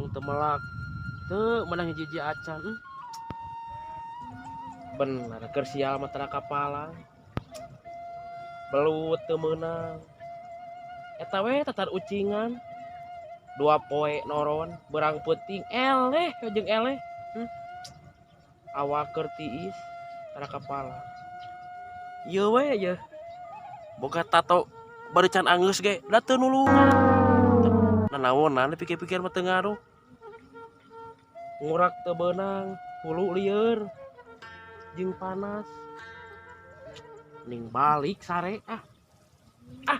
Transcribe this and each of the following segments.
Embung teu melak. Teu menang hiji-hiji acan. Bener keur sial mah tara kapalang. Belut teu meunang. Eta we tatar ucingan. Dua poe noron berang peuting eleh jeung eleh. Awak keur tiis tara kapalang. Ieu we ye. Boga tato baru can anggeus ge da teu nulungan. Nanaonan pikir-pikir mah teu ngaruh. Ngurak teu beunang, hulu lieur jeung panas. Ning balik sare ah. Ah.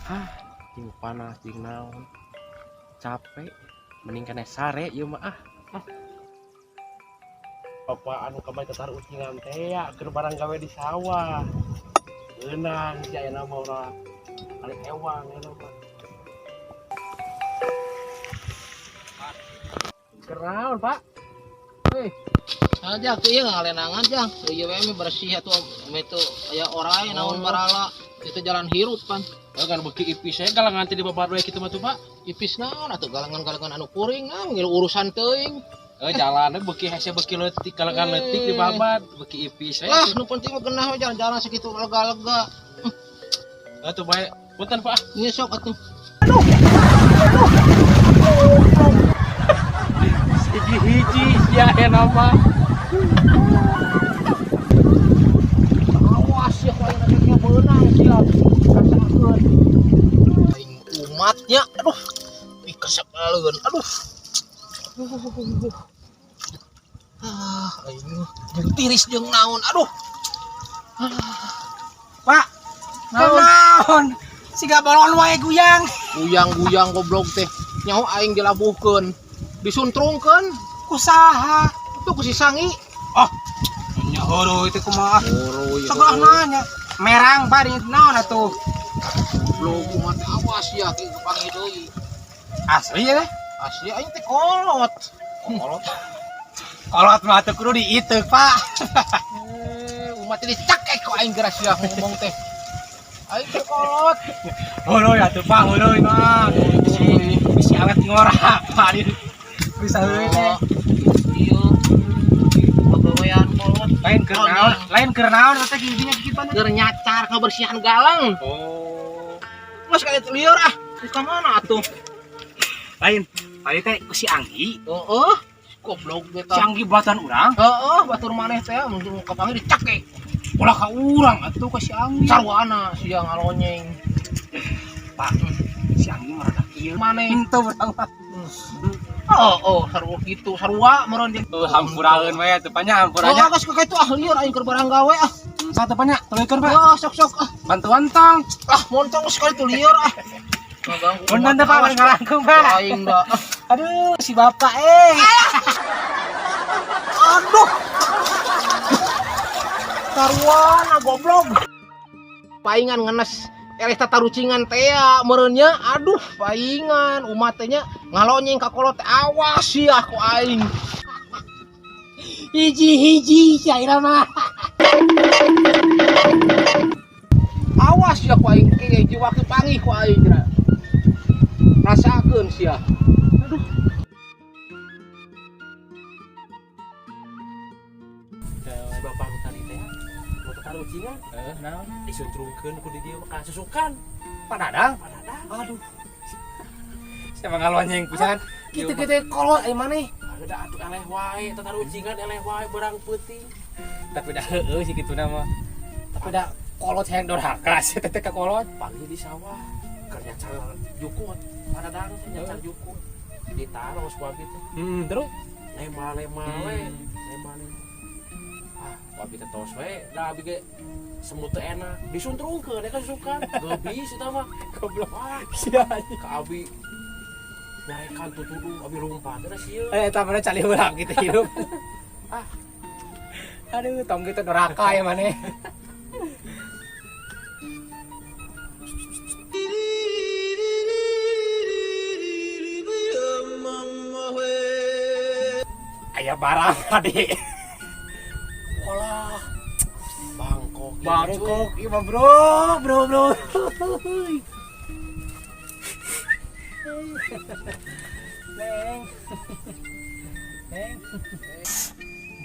Hah, jeung panas jeung naon. Capek, mending keneh sare ieu mah ah. Ah. Bapak anu kamari tatar ucingan teh ya keur barang gawe di sawah. Beunang si ayeuna mah urang kali ewang ayeuna mah. Keraun, Pak. Hei, aja aku ieu ngalenangan jang. Ieu we mah bersih atuh meh teu aya orai naon barala. Itu jalan hirup kan. Oh, kan beuki ipis we galangan teh di babar we kitu mah tuh, Pak. Ipis naon atuh galangan-galangan anu kuring ah ngilu urusan teuing. Jalannya beuki hese beuki leutik galangan leutik di babat beuki ipis we. Lah, nu penting mah genah we jalan-jalan sakitu lega-lega. Atuh bae. Punten, Pak. Nya sok atuh. Aduh. Hiji-hiji sia aya mah. Awas ya ku ayeuna teh beunang sia. Rasakeun. Aing umatnya, aduh. Ih kasakaleun, aduh. Ah, aing jeung tiris jeung naon, aduh. Pak, naon? Siga bolon wae guyang. Guyang-guyang goblok teh. Nyaho aing dilabuhkeun. Disuntrungkeun ku saha? Itu ku si Sangi. Oh, nya heuruy teh kumaha? Heuruy. Sok nanya. Merang bari naon atuh? Goblok kumaha teh awas ya ki kapanggih deui. Asli ya teh? Asli aing teh kolot. Kolot. Kolot mah teu kudu diiteuk, Pak. Umat teh dicakek ku aing geura sia ngomong teh. Aing teh kolot. Heuruy atuh, Pak, heuruy mah. Bisi awet ngora, Pak. Bisa heuruy teh. Ieu. Pagawean kolot. Lain keur naon, lain keur naon teh giginya kitu mah. Keur nyacar kabersihan galang. Oh. Geus ka dieu lieur ah. Geus ka mana atuh? Lain, tadi teh ku si Anggi. Heeh. Goblok eta. Si Anggi baturan urang? Heeh, batur maneh teh mun kapanggih dicakek. Ulah ka urang atuh ka si Anggi. Sarwana sia ngalonyeng. Pak, si Anggi mah rada kieu. Maneh henteu urang mah. Oh, oh, sarua kitu, sarua meureun jeung hampuraeun we atuh nya, hampuranya. Oh, geus ka kitu ah lieur aing keur barang gawe ah. Satu nya, tuluykeun, Pak. Oh, sok-sok ah. Bantuan tong. Ah, montong geus kali lieur ah. Punten teh Pak, ngalangkung Pak. Aing da. Aduh, si bapak eh. Aduh. Taruana goblok. Paingan ngenes eleh tatarucingan teh meureun nya. Aduh, paingan umat teh nya ngalonyeng ka kolot teh awas sia ku aing. Hiji-hiji sia ira mah. Awas sia ku aing kieu hiji waktu pangih ku aing geura. Rasakeun sia. Aduh. Bapak nu tadi teh, nu tatarucingan. Heeh, naon? Disuntrungkeun ku di dieu mah kasusukan. Pak Dadang? Pak Dadang. Aduh. Siapa ngalonyeng pisan? Kitu-kitu kolot ai maneh. Ada atuh eleh wae, tatarucingan eleh wae berang peuting. Tapi dah heueuh sih kituna mah. Tapi dah kolot hayang dorhaka sih teh ka kolot. Panggil di sawah. Keur nyacar jukut. Pak Dadang teh nyacar jukut. Ditaruh ku abi teh. Terus lema-lema we, lema-lema. Ah, ku abi teh tos we, da abi ge semut teu enak. Disuntrungkeun ka susukan. Geubis eta mah. Goblok. Wah, sia anjing. Ka abi nyarekan tutuduh, abi lumpat teh sieun. Eta mah cali urang kitu hirup. Ah. Aduh, tong kitu doraka ya maneh. Aya barang tadi. Walah. Bangkok Bangkok ieu mah, bro, bro, bro. Neng. Neng.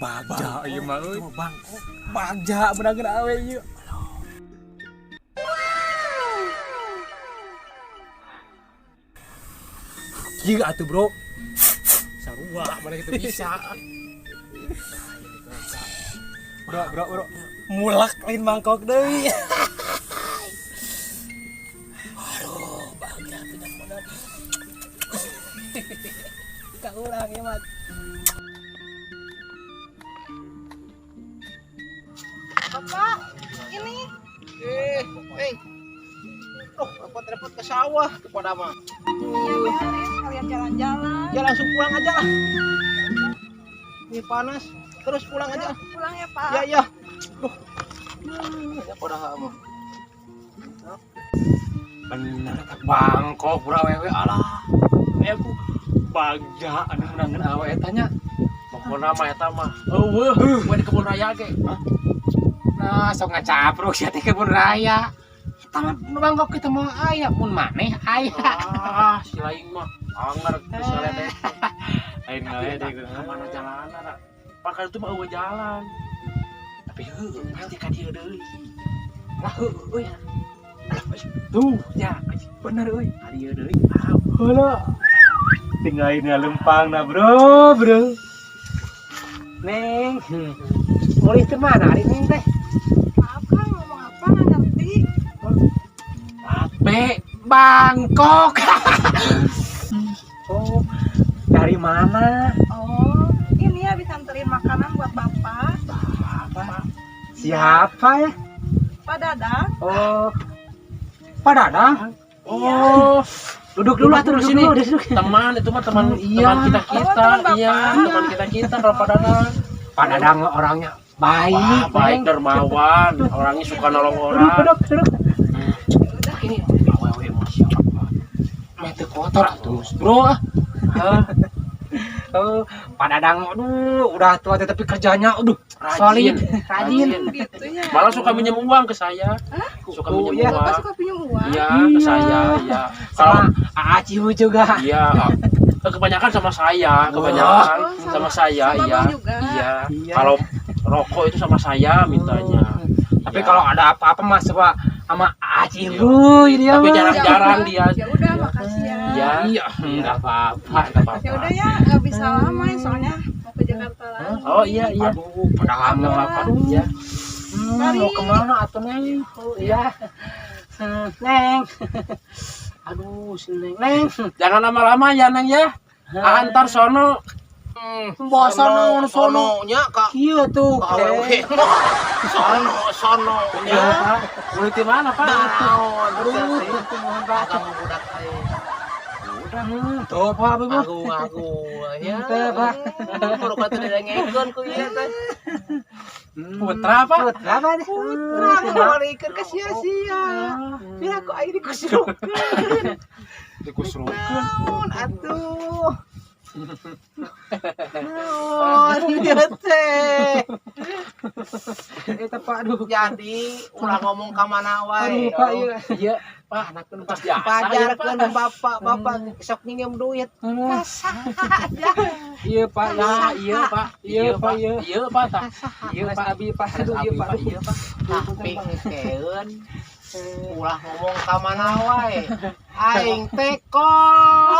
Bagja ieu mah euy. Bangkok. Bagja beunang awe ieu. Kieu atuh, bro. Sarua mana gitu bisa. Bro, bro, bro. Mulak lain mangkok deui. Aduh, bagja tidak modal. Ka urang ieu mah. Bapak, ini. Eh, eh. Oh, repot-repot ke sawah kepada mah. Iya, beres, kalian jalan-jalan. Ya langsung pulang aja lah. Ini panas, terus pulang aja. Pulang ya, Pak. Ya, ya. Duh. Ya pada mah. Bener eta Bangkok bro awewe alah. Aya ku bagja anu meunangan awe eta nya. Pokona mah eta mah. Eueuh, we di kebun raya ge. Nah, sok ngacapruk sia teh kebun raya. Eta mah nu Bangkok kita mah aya mun maneh aya. Ah, si lain mah anger geus ngaledek. Lain ngaledek. Kemana jalanan? Pakar itu mah eueuh jalan. Tapi heueuh Pasti ka dieu deui. lah heueuh euy. Tuh, ya, bener euy. Ka dieu deui. Ah, Heula. Tinggalin lempang nah, bro, bro. Neng, mulih ke mana hari ini teh? Maaf Kang, ngomong apa nggak ngerti. B. Bangkok. Oh, dari mana? Oh, ini habis anterin makanan buat Bapak. Apa? Siapa ya? Pak Dadang. Oh, Pak Dadang. Oh, Duduk dulu atuh, duduk duduk sini. dulu, duduk. Teman itu mah teman Iya. teman kita Oh, kita. teman Bapak. Iya, teman kita kita kalau Pak Dadang. Pak Dadang orangnya baik, Wah, baik, Neng. dermawan, orangnya suka nolong Duduk, orang. duduk, duduk. Udah. Ini awewe mah siapa? Mah teu kotor atuh, bro. Ah. Hah? Oh, Pak Dadang, aduh, udah tua tetapi kerjanya, aduh, Rajin. solid, rajin. Gitu ya. Malah suka minjem uang ke saya. Suka Oh, minjem iya. Bapak uang. suka pinjam uang? Iya, ke Iya. saya, iya. Kalau Sama Aa Cihu juga. iya, kebanyakan sama saya, kebanyakan Oh, sama saya, sama iya. Bang juga. Iya. Iya. Kalau rokok itu sama saya mintanya. Tapi Iya. kalau ada apa-apa mas suka sama Aa Cihu dia Tapi mah. jarang-jarang Ya dia. Ya udah, makasih ya. Iya. Iya, enggak apa-apa. Enggak apa-apa. Ya udah ya, nggak bisa lama ya, soalnya mau ke Jakarta lagi. Oh iya iya. Aduh, padahal Enggak mah apa-apa. aduh. Iya. Mari. Mau kemana atuh Neng? Oh iya. Neng. Aduh, si Neng. Neng. Jangan lama-lama ya Neng ya. Antar sono. Bosan sono. Sono nya ka Kieu tuh. ka awewe. Sono sono nya. Iya, Pak. Mulai di mana, Pak? Naon? Aduh, mohon Pak. Kamu budak aing. Udah. Tuh Pak, Bu. Ngaku-ngaku nya. Teu, Pak. Baru kata didengekeun ku ieu teh. Putra, Pak. Putra, Pak. Putra ngawarikeun ka sia-sia. Biar aku aing dikusrukeun. Dikusrukeun. Naon atuh? Naon ieu teh? Eta Pak, aduh. Jadi ulah ngomong ka mana wae. Aduh, Pak, iya. Iya, Pak, anak pas biasa ya, Pak. Pajarkeun bapak, bapak sok nginjem duit. Kasaha aja. Iya, Pak. Nah, iya, Pak. Iya, Pak, iya. Iya, Pak. Tah. Iya, Mas Pak. Abi, Pak. Aduh, iya, Abi, Pak. Pak. Iya, Pak. Tapi ngikeun ulah ngomong ka mana wae. Aing teh kolot.